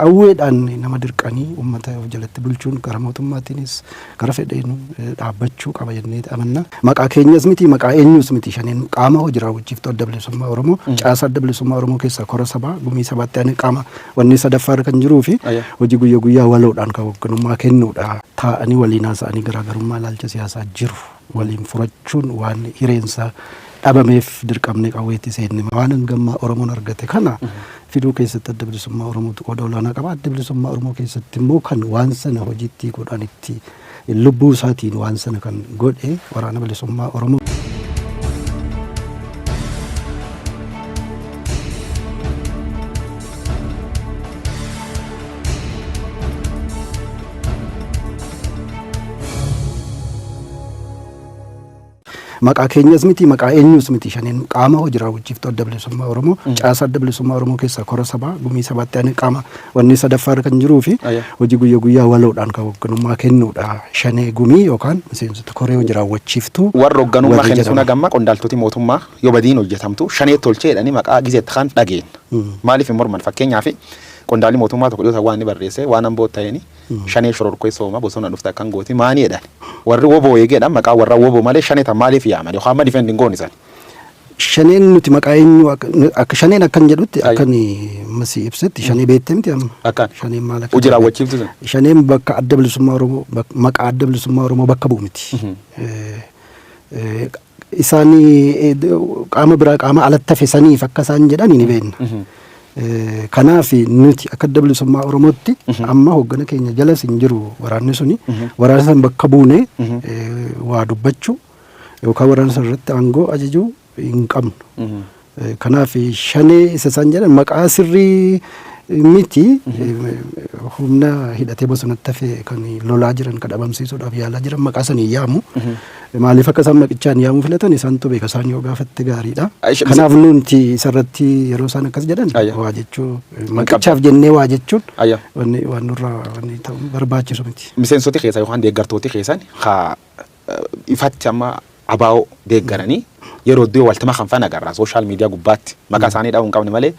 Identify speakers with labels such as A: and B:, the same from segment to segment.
A: Qawweedhaan nama dirqanii uummata of jalatti bulchuun gara mootummaatiinis gara fedheenu dhaabbachuu qaba jennee amanna. Maqaa keenyas miti, maqaa eenyus miti. Shaneen qaama hojii raawwachiiftuu Adda Bilisummaa Oromoo, caasaa Adda Bilisummaa Oromoo keessaa kora sabaa gumii sabaatti aanee qaama wanni sadaffaarra kan jiruu fi hojii guyyaa guyyaa waloodhaan kan hoogganummaa kennuudha. Taa'anii waliin haasa'anii garaagarummaa ilaalcha siyaasaa jiru waliin furachuun waan hireensa dhabameef dirqamnee qawweetti seenne. Waan hangammaa Oromoon argate kana fiduu keessatti Adda Bilisummaa Oromootu qooda olaanaa qaba. Adda Bilisummaa Oromoo keessatti immoo kan waan sana hojiitti godhan, itti lubbuu isaatiin waan sana kan godhe Waraana Bilisummaa Oromoo. Maqaa keenyas miti, maqaa eenyus miti. Shaneen qaama hojii raawwachiiftuu Adda Bilisummaa Oromoo, caasaa Adda Bilisummaa Oromoo keessaa kora sabaa gumii sabaatti aanee qaama wanni sadaffaarra kan jiruu fi hojii guyyaa guyyaa waloodhaan kan hoogganummaa kennuudha. Shanee Gumii yookaan miseensota koree hojii raawwachiiftuu
B: Warra hoogganummaa
A: warri
B: kennu sun
A: jedhaman.
B: Hagamma qondaaltoti mootummaa yoo badiin hojjetamtu shanee tolchee jedhanii maqaa gizeetti kan dhageenna. Maaliif hin morman? Fakkeenyaaf, qondaalli mootummaa tokko dhiyoo waan inni barreesse waan amboo ta'een shanee shororkeessoo hooma bosona dhufte akkan gooti maanii jedhan. Warri woboo eegeedhaan maqaa warra woboo malee shanee tan maaliif yaaman yookaan amma defend hin goone isaan?
A: Shaneen nuti maqaa eenyu akka shaneen akkan jedhutti, akkan masii ibsetti, shanee beektee miti amma.
B: Akkan.
A: Shaneen maal akka
B: Hojii raawwachiiftu sun.
A: Shaneen bakka Adda Bilisummaa Oromoo, maqaa Adda Bilisummaa Oromoo bakka bu'u miti. Isaan qaama biraa, qaama alatti hafe saniif akka isaan jedhan ni beekna. Kanaaf nuti akka Adda Bilisummaa Oromootti amma hoggana keenya jalas hin jiru waraanni suni. Waraana san bakka buune waa dubbachuu yookaan waraana sana irratti aangoo ajajuu hin qabnu. Kanaaf shanee isa isaan jedhan maqaa sirrii miti. Humna hidhatee bosonatti hafe kan lolaa jiran, kan dhabamsiisuudhaaf yaalaa jiran maqaa sanii yaamu. Maaliif akka isaan maqichaan yaamuu filatan isaantu beeka, isaan yoo gaafatte gaariidha. Kanaaf nuti isarratti yeroo isaan akkas jedhan waa jechuu, maqichaaf jennee waa jechuun wanni waan nurraa wanni ta'u barbaachisu miti.
B: Miseensoti keessa yookaan deeggartooti keessan haa ifatti amma ABO deeggaranii yeroo iddoo waltama kan fan agarra social media gubbaatti, maqaa isaanii dha'uu hin qabne malee,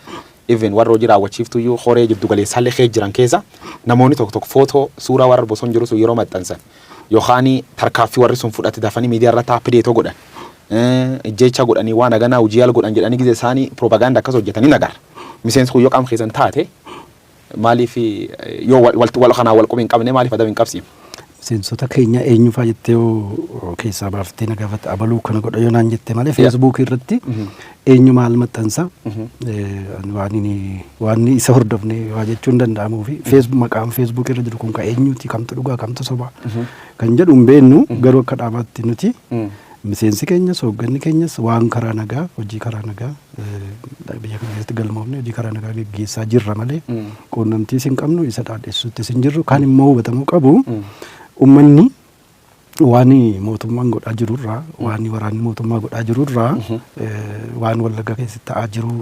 B: even warra hojii raawwachiiftuyyuu horee jiddu galeessaallee kee jiran keessa namoonni tokko tokko footoo suuraa warra bosona jiru sun yeroo maxxansan yookaan tarkaaffii warri sun fudhate dafanii miidiyaa irratti update godhan, ijjeecha godhanii waan haganaa hojii yaala godhan jedhanii gizee isaanii propaganda akkas hojjetanii agarra. Miseensi kun yoo qaama keessan taate, maaliif yoo wal kanaa wal quba hin qabne, maaliif adaba hin qabsiifne?
A: Miseensota keenya eenyu fa'aa jettee yoo keessaa baaftee na gaafatte, abaluu kana godha yoo naan jette malee, Feesbuukii irratti eenyu maal maxxansa waan inni waan isa hordofne waa jechuun danda'amuu fi maqaan Feesbuukii irra jiru kun ka eenyuti, kamtu dhugaa, kamtu soba kan jedhu hin beeknu. Garuu akka dhaabaatti nuti miseensi keenyas hoogganni keenyas waan karaa nagaa, hojii karaa nagaa biyya kana keessatti galmoofne, hojii karaa nagaa geggeessaa jirra malee quunnamtiis hin qabnu, isa dhaadhessuuttis hin jirru. Kan immoo hubatamuu qabu, uummanni waan mootummaan godhaa jirurraa, waan waraanni mootummaa godhaa jirurraa, waan Wallagga keessatti ta'aa jiru,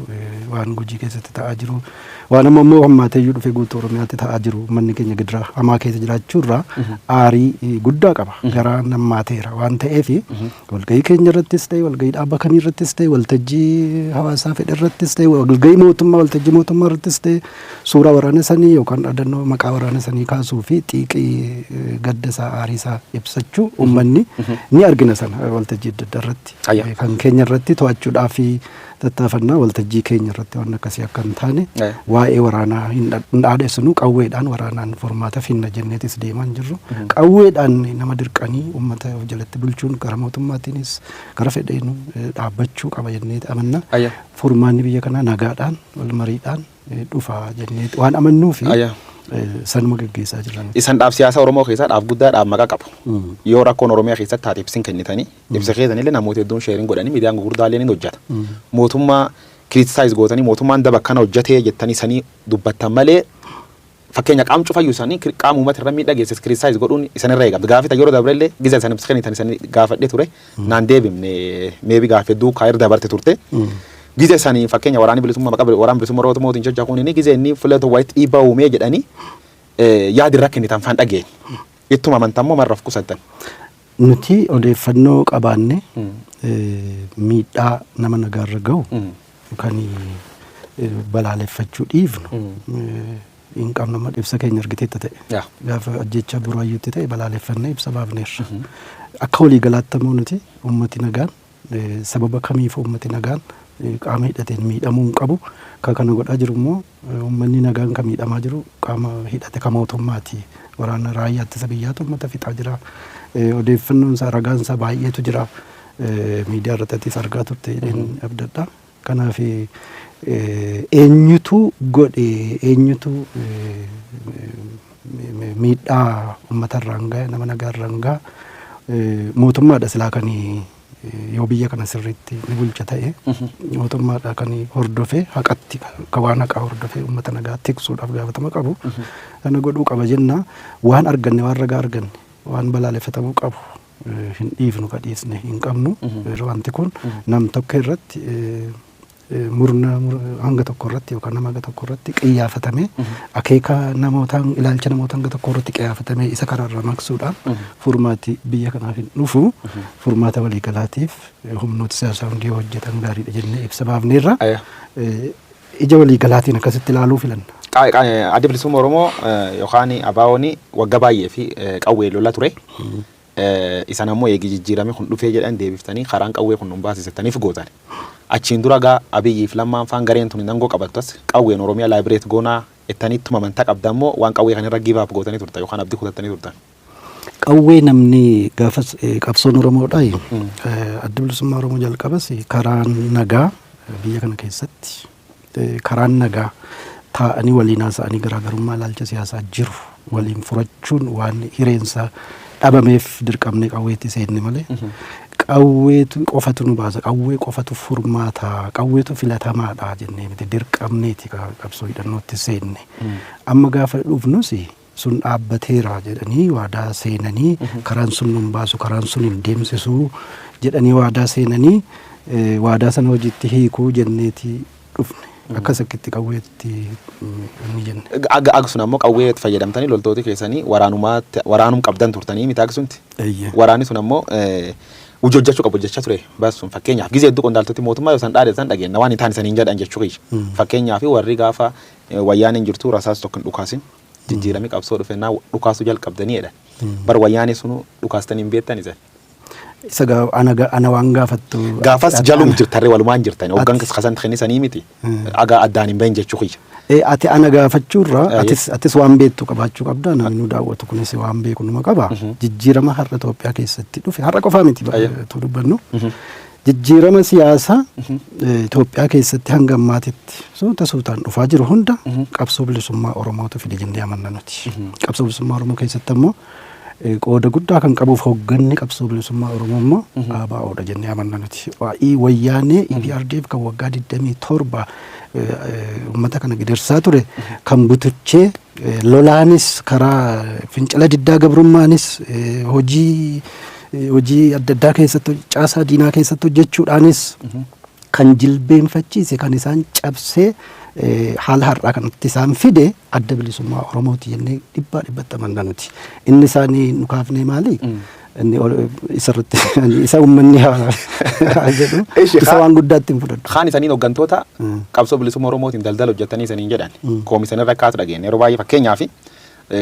A: waan Gujii keessatti ta'aa jiru, waan amma immoo hammaateeyyuu dhufee guutuu Oromiyaatti ta'aa jiru, uummanni keenya gidiraa hamaa keessa jiraachuurraa aarii guddaa qaba. Garaa nammaateera waan ta'eef, walgahii keenya irrattis ta'e, walgahii dhaaba kamii irrattis ta'e, waltajjii hawaasaa fedhe irrattis ta'e, walgahii mootummaa, waltajjii mootummaa irrattis ta'e, suuraa waraana sanii yookaan dhaadannoo maqaa waraana sanii kaasuu fi xiiqii, gadda isaa, aarii isaa ibsachuu uummanni ni argina sana waltajjii adda addaa irratti. Kan keenya irratti to'achuudhaa fi tattaafannaa waltajjii keenya irratti waan akkasii akka hin taane, waa'ee waraanaa hin dhaadhessinu, qawweedhaan waraanaan furmaata finna jenneetis deemaa hin jirru. Qawweedhaan nama dirqanii uummata of jalatti bulchuun gara mootummaatiinis gara fedheenu dhaabbachuu qaba jennee amanna. Furmaanni biyya kanaa nagaadhaan wal mariidhaan dhufa jennee waan amannuu fi sanuma geggeessaa jirra.
B: Isan dhaab siyaasa Oromoo keessaa dhaab guddaa, dhaab maqaa qabu. Yoo rakkoon Oromiyaa keessatti taate ibsin kennitanii, ibsa keessanillee namoota hedduun sharing godhanii, miidiyaan gurguddaallee ni hojjeta. Mootummaa criticize gootanii, mootummaan daba akkana hojjetee jettanii sanii dubbattan malee, fakkeenya qaam cufayyuu isaanii qaama uummata irra miidhaa geesses criticize godhuun isanirra eegama. Gaafii yeroo dabrellee giza isan ibsa kennitan isan gaafadhe ture, naan deebimne, maybe gaafii hedduu kaayir dabarte turte. Gize sanii fakkeenya waraanni bilisummaa, maqaa waraana bilisummaa Oromootiin socho'u kun, inni gize inni filatu wayitti dhiibbaa uumee jedhanii yaadi irra kennitan faan dhageenye. Ittuma amantammoo marraaf qusattan?
A: Nuti odeeffannoo qabaanne miidhaa nama nagaarra gahu kan balaaleffachuu dhiifnu. hin qabnu. Amma ibsa keenya argiteetta ta'e. Gaafa ajjechaa Buraayyuutti ta'e balaaleffannee ibsa baafneerra. Akka waliigalaatti immoo nuti uummati nagaan, sababa kamiif uummati nagaan qaama hidhateen miidhamuu hin qabu. Kan kana godhaa jiru immoo, uummanni nagaan kan miidhamaa jiru qaama hidhate kan mootummaati. Waraana raayyaa ittisa biyyaatu uummata fixaa jira. Odeeffannoon isaa, ragaan isaa baay'eetu jira. Miidiyaa irratti argaa turte jedheen abdadha. Kanaaf eenyutu godhe, eenyutu miidhaa uummatarraan gahe, nama nagaarraan gaha, mootummaadha silaa kan yoo biyya kana sirriitti ni bulcha ta'e, mootummaadha kan hordofee haqatti, kan waan haqaa hordofee uummata nagaa tiksuudhaaf gaafatama qabu. Kana godhuu qaba jenna. Waan arganne, waan ragaa arganne, waan balaaleffatamuu qabu hin dhiifnu, ka dhiisne hin qabnu. Wanti kun nam tokko irratti, murna hanga tokko irratti yookaan nama hanga tokko irratti qiyyaafatamee, akeeka namootaan, ilaalcha namoota hanga tokko irratti qiyyaafatamee, isa karaarra maqsuudhaan furmaati biyya kanaaf hin dhufu. Furmaata waliigalaatiif humnoota siyaasaa hundi yoo hojjetan gaariidha jennee ibsa baafneerra. Ija waliigalaatiin akkasitti ilaaluu filanna.
B: Addi Bilisummaa Oromoo yookaan ABO'n waggaa baay'ee fi qawwee lola ture. Isan ammoo eegi jijjiirame kun dhufee jedhan deebiftanii karaan qawwee kun nun baasisettaniif gootan. Achiin dura gaa Abiyyiif Lammaan faan gareen tun aangoo qabattas qawween Oromiyaa liberate goonaa ittaniittuma amantaa qabda immoo waan qawwee kan irra give up gootanii turtan yookaan abdii kutattanii turtan?
A: Qawwee namni gaafas qabsoon Oromoodhaa, Adda Bilisummaa Oromoo jalqabas karaan nagaa biyya kana keessatti, karaan nagaa taa'anii waliin haasa'anii garaagarummaa ilaalcha siyaasaa jiru waliin furachuun waan hireensaa dhabameef dirqamnee qawweetti seenne malee, qawweetu qofatu nu baasa, qawwee qofatu furmaata, qawweetu filatamaadha jennee miti. Dirqamneeti qabsoo hidhannootti seenne. Amma gaafa dhufnus sun dhaabbateera jedhanii waadaa seenanii, karaan sun nun baasu, karaan sun hin deemsisu jedhanii waadaa seenanii, waadaa sana hojiitti hiikuu jenneeti dhufne. Akkas akkitti qawweetti ni jenne.
B: Aga sun ammoo qawwee fayyadamtanii loltooti keessanii waraanumaatti waraanum qabdan turtanii miti agsunti? Waraanni sun ammoo hojii hojjechuu qabu hojjechaa ture. Bas sun fakkeenyaaf gizee hedduu qondaaltoti mootummaa yoo isaan dhaadatan dhageenya, waan hin taane saniin jedhan jechuu kiyya. Fakkeenyaaf warri gaafa wayyaaneen jirtu rasaas tokko hin dhukaasin, jijjiiramii qabsoo dhufennaa dhukaasuu jalqabdanii jedhan. Bar wayyaanee sunu dhukaastanii hin beektan isan.
A: Isa ana waan gaafattu.
B: Gaafas jalum jirtarree walumaan jirtan hoggan kasan kennisanii miti. Aga addaan hin bahin jechuu kiyya.
A: Ati ana gaafachuurra atis waan beektu qabaachuu qabda. Namni nu daawwatu kunis waan beeku numa qaba. Jijjiirama har'a Itoophiyaa keessatti dhufe, har'a qofaa miti tu dubbannu. Jijjiirama siyaasaa Itoophiyaa keessatti hanga ammaatitti suuta suutaan dhufaa jiru hunda qabsoo bilisummaa Oromootu fide jennee amanna nuti. Qabsoo bilisummaa Oromoo keessatti ammoo qooda guddaa kan qabuuf hoogganni qabsoo bilisummaa Oromoo immoo ABOdha jennee amanna nuti. Waa'ee wayyaanee EPRDF kan waggaa 27 uummata kana gidirsaa ture kan butuchee, lolaanis, karaa fincila diddaa gabrummaanis, hojii adda addaa keessatti, caasaa diinaa keessatti hojjechuudhaanis kan jilbeenfachiise, kan isaan cabsee haala har'aa kanatti isaan fide Adda Bilisummaa Oromooti jennee dhibbaa dhibbatti amanna nuti. Inni isaanii nu kaafnee maali? Inni isarratti isa uummanni haa jedhu, isa waan guddaatti hin fudhadhu.
B: Kaan isaniin hooggantoota qabsoo bilisummaa Oromootiin daldala hojjetanii isaniin jedhan. Koomisan irra kaatu dhageenya yeroo baay'ee. Fakkeenyaaf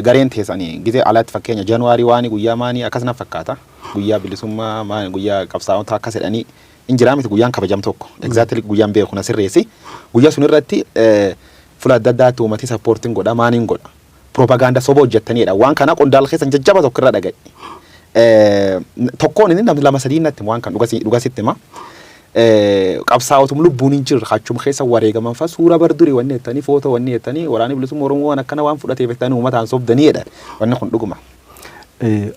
B: gareen teessanii gizee alatti, fakkeenya January 1 guyyaa maanii akkasuma fakkaata, guyyaa bilisummaa guyyaa qabsaa'ota akkas jedhanii hin jiraa miti, guyyaan kabajam tokko exactly guyyaan beeku na sirreessi, guyyaa sun irratti fuula adda addaatti uummati supportiin godha, maaniin godha, propaganda soba hojjetaniidha. Waan kana qondaala keessan jajjaba tokko irra dhagaye. Tokkoon inni namni lama sadii natti waan kan dhugasitti hima. Qabsaa'otum lubbuun hin jirre achuma keessa wareegaman fa suura bar durii wanni jettanii, footoo wanni jettanii, waraanni bilisummaa Oromoo waan akkana waan fudhateef jettanii uummataan sobdanii jedhan. Wanni kun dhuguma?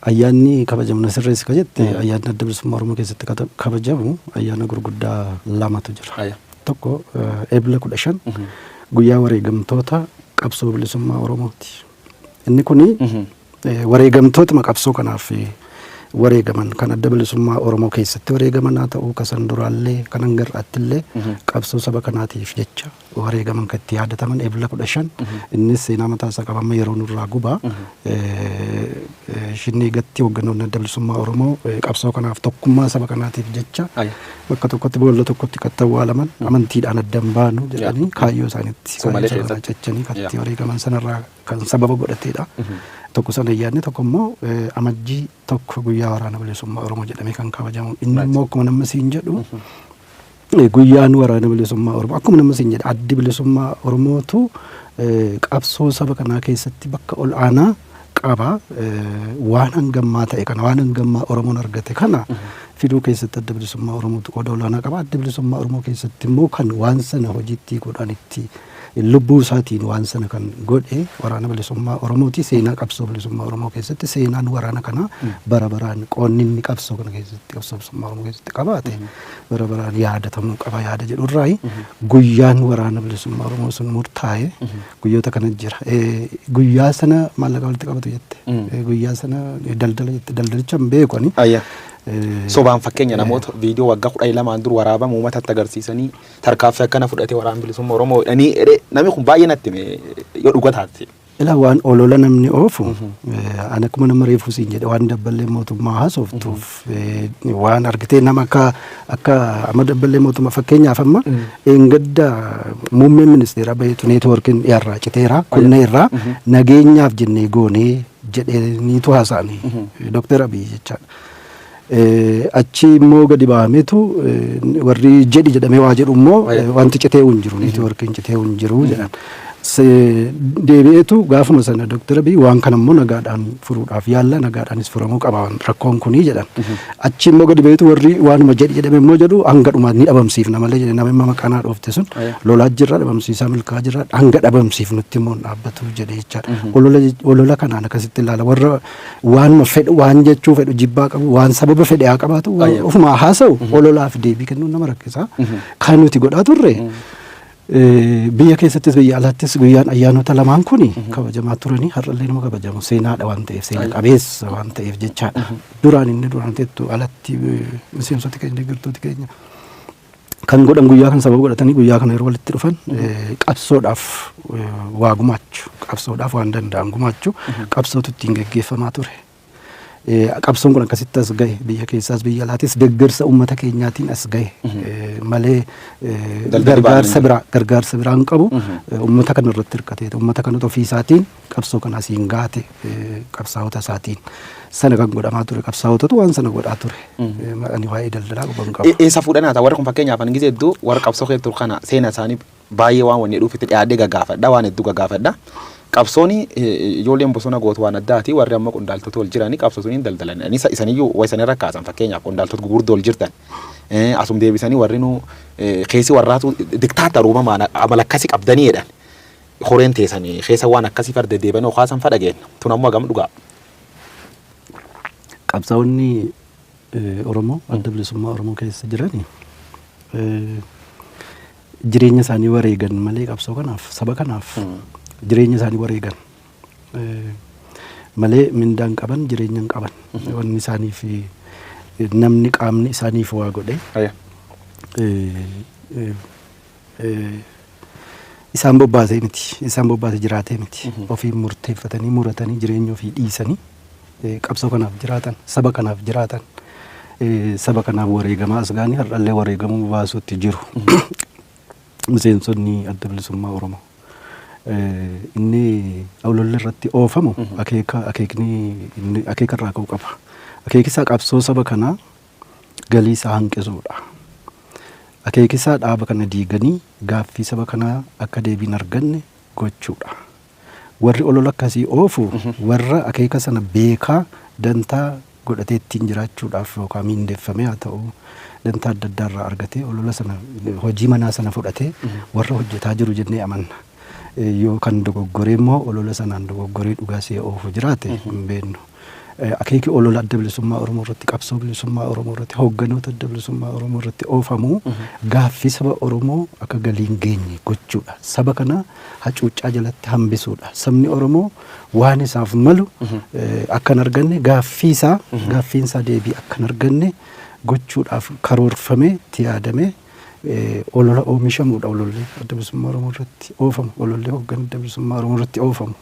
A: Ayyaanni kabajamu, na sirreessi ka jette, ayyaanni Adda Bilisummaa Oromoo keessatti kabajamu ayyaana gurguddaa lamatu jira. Tokko Ebla 15 guyyaa wareegamtoota qabsoo bilisummaa Oromooti. Inni kuni wareegamtootuma qabsoo kanaaf Wareegaman kan Adda Bilisummaa Oromoo keessatti wareegaman haa ta'u, kasan duraallee kan hanga har'aattillee qabsoo saba kanaatiif jecha wareegaman kan itti yaadataman Ebla 15. Innis seenaa mataa isaa qaba, amma yeroo nurraa gubaa. Shinni gatti hoogganoonni Adda Bilisummaa Oromoo qabsoo kanaaf, tokkummaa saba kanaatiif jecha bakka tokkotti, boolla tokkotti kan awwaalaman, amantiidhaan adda hin baanu jedhanii kaayyoo isaaniitti
B: Somalee
A: kaayyoo saba kanaa
B: keessatti.
A: cechanii kan itti wareegaman sanarraa kan sababa godhateedha. Tokko sana yaadne, tokko immoo Amajjii 1 guyyaa Waraana Bilisummaa Oromoo jedhamee kan kabajamu. Inni immoo akkuma nama siin jedhu, guyyaan Waraana Bilisummaa Oromoo, akkuma nama siin jedhe, Addi Bilisummaa Oromootu qabsoo saba kanaa keessatti bakka ol aanaa qaba. Waan hangammaa ta'e kana, waan hangammaa Oromoon argate kana fiduu keessatti Adda Bilisummaa Oromootu qooda olaanaa qaba. Adda Bilisummaa Oromoo keessatti immoo kan waan sana hojiitti godhan, itti lubbuu isaatiin waan sana kan godhe Waraana Bilisummaa Oromooti. Seenaa qabsoo bilisummaa Oromoo keessatti seenaan waraana kanaa bara baraan qoonni inni qabsoo kana keessatti, qabsoo bilisummaa Oromoo keessatti qabaate bara baraan yaadatamuu qaba yaada jedhurraayi guyyaan Waraana Bilisummaa Oromoo sun murtaa'e guyyoota kana jira. Guyyaa sana maallaqa walitti qabatu jette. Guyyaa sana daldala jette. Daldalicha hin beeku ani.
B: Sobaan fakkeenya namoota viidiyoo waggaa 12n dur waraabama uummatatti agarsiisanii tarkaaffii akkana fudhatee Waraana Bilisummaa Oromoo jedhanii jedhee namni kun baay'ee natti hime, yoo dhuga taate.
A: Ilaa, waan olola namni oofu, ani akkuma nama reefuu siin jedhe, waan dabballee mootummaa haasoftuuf waan argitee nama akka amma dabballee mootummaa, fakkeenyaaf amma eengadda muummeen ministeera baheetu neetwoorkiin dhiyaarraa citeera, kunneerraa nageenyaaf jennee goonee jedhaniitu haasa'anii Dooktar Abiy jechaadha. Achi immoo gadi ba'ameetu warri jedhi jedhamee waa jedhu immoo wanti citee hin jiru, neetwoorkiin citee hin jiru jedhan. Deebi'eetu gaafuma sana Dooktar Abiy waan kana immoo nagaadhaan furuudhaaf yaalla, nagaadhaanis furamuu qaba rakkoon kunii jedhan. Achi immoo gadi ba'eetu warri waanuma jedhi jedhame immoo jedhu hanga dhumaa ni dhabamsiifna malee jedhe. Namni maqaa naa dhoofte sun lolaa jirra, dhabamsiisaa milkaa jirra, hanga dhabamsiifnutti immoo hin dhaabbatu jedhe jechaadha. Olola kanaan akkasitti ilaala. Warra waanuma fedhu, waan jechuu fedhu, jibbaa qabu, waan sababa fedhe haa qabaatu, ofumaa haasa'u, ololaaf deebii kennuun nama rakkisa. Kan nuti godhaa turre biyya keessattis biyya alaattis guyyaan ayyaanota lamaan kun kabajamaa turanii, har'allee nama kabajamu, seenaadha waan ta'eef, seena qabeessa waan ta'eef jechaadha. Duraan inni duraan teettu alatti miseensota keenya, deeggartooti keenya kan godhan, guyyaa kan sababa godhatanii guyyaa kana yeroo walitti dhufan qabsoodhaaf waa gumaachu, qabsoodhaaf waan danda'an gumaachu, qabsootu ittiin geggeeffamaa ture. Qabsoon kun akkasitti as gahe, biyya keessaas biyya alaatis deeggarsa uummata keenyaatiin as gahe malee
B: Daldalli
A: gargaarsa
B: baay'een
A: biraa, gargaarsa biraa hin qabu. Uummata kana irratti hirkatee, uummata kanatu ofii isaatiin qabsoo kana asiin gaate, qabsaa'ota isaatiin sana kan godhamaa ture, qabsaa'otatu waan sana godhaa ture. Ani waa'ee daldalaa quba hin qabu.
B: Eessa fuudhan haa warri kun? Fakkeenyaaf ani gizee hedduu warra qabsoo keessa ture kana seena isaanii baay'ee waan wanni dhuuf itti dhiyaadhee gaggaafadha, waan hedduu gaggaafadha. Qabsooni ijoolleen bosona gootu waan addaati. Warri amma qondaaltota ol jiranii qabsoo suniin daldalan. Ani isaniyyuu waa isanirra kaasan, fakkeenyaaf qondaaltota gurguddoo ol jirtan. Asum deebisanii warri nu keessi warraatu diktaatar uumamaan amala akkasii qabdanii jedhan. Horeen teessanii keessa waan akkasii farda deebanii kaasan fadha geenna. Tun ammoo hagam dhugaa?
A: Qabsaa'onni Oromoo Adda Bilisummaa Oromoo keessa jirani jireenya isaanii wareegan malee, qabsoo kanaaf, saba kanaaf jireenya isaanii wareegan malee mindaan qaban, jireenya hin qaban. Wanni isaaniif namni qaamni isaaniif waa godhe isaan bobbaasee miti, isaan bobbaasee jiraatee miti. Ofii murteeffatanii, muratanii, jireenya ofii dhiisanii qabsoo kanaaf jiraatan, saba kanaaf jiraatan, saba kanaaf wareegamaa as ga'anii har'allee wareegamuu baasuutti jiru. Miseensonni Adda Bilisummaa Oromoo. Inni ololli irratti oofamu akeeka, akeekni inni akeeka irraa ka'u qaba. Akeekisaa qabsoo saba kanaa galii isaa hanqisuudha. Akeekisaa dhaaba kana diiganii gaaffii saba kanaa akka deebiin arganne gochuudha. Warri olola akkasii oofu warra akeeka sana beekaa dantaa godhatee ittiin jiraachuudhaaf yookaan miindeffamee haa ta'u, dantaa adda addaa irraa argatee olola sana hojii manaa sana fudhatee warra hojjetaa jiru jennee amanna. Yoo kan dogoggoree immoo olola sanaan dogoggoree dhugaa see oofu jiraate hin beeknu. Akeeki olola Adda Bilisummaa Oromoo irratti, qabsoo bilisummaa Oromoo irratti, hoogganoota Adda Bilisummaa Oromoo irratti oofamu gaaffii saba Oromoo akka galii hin geenye gochuudha. Saba kana hacuuccaa jalatti hambisuudha. Sabni Oromoo waan isaaf malu akka hin arganne, gaaffii isaa gaaffiin isaa deebii akka hin arganne gochuudhaaf karoorfamee itti yaadamee olola oomishamuudha. Ololli Adda Bilisummaa Oromoo irratti oofamu, ololli hoogganaa Adda Bilisummaa Oromoo irratti oofamu.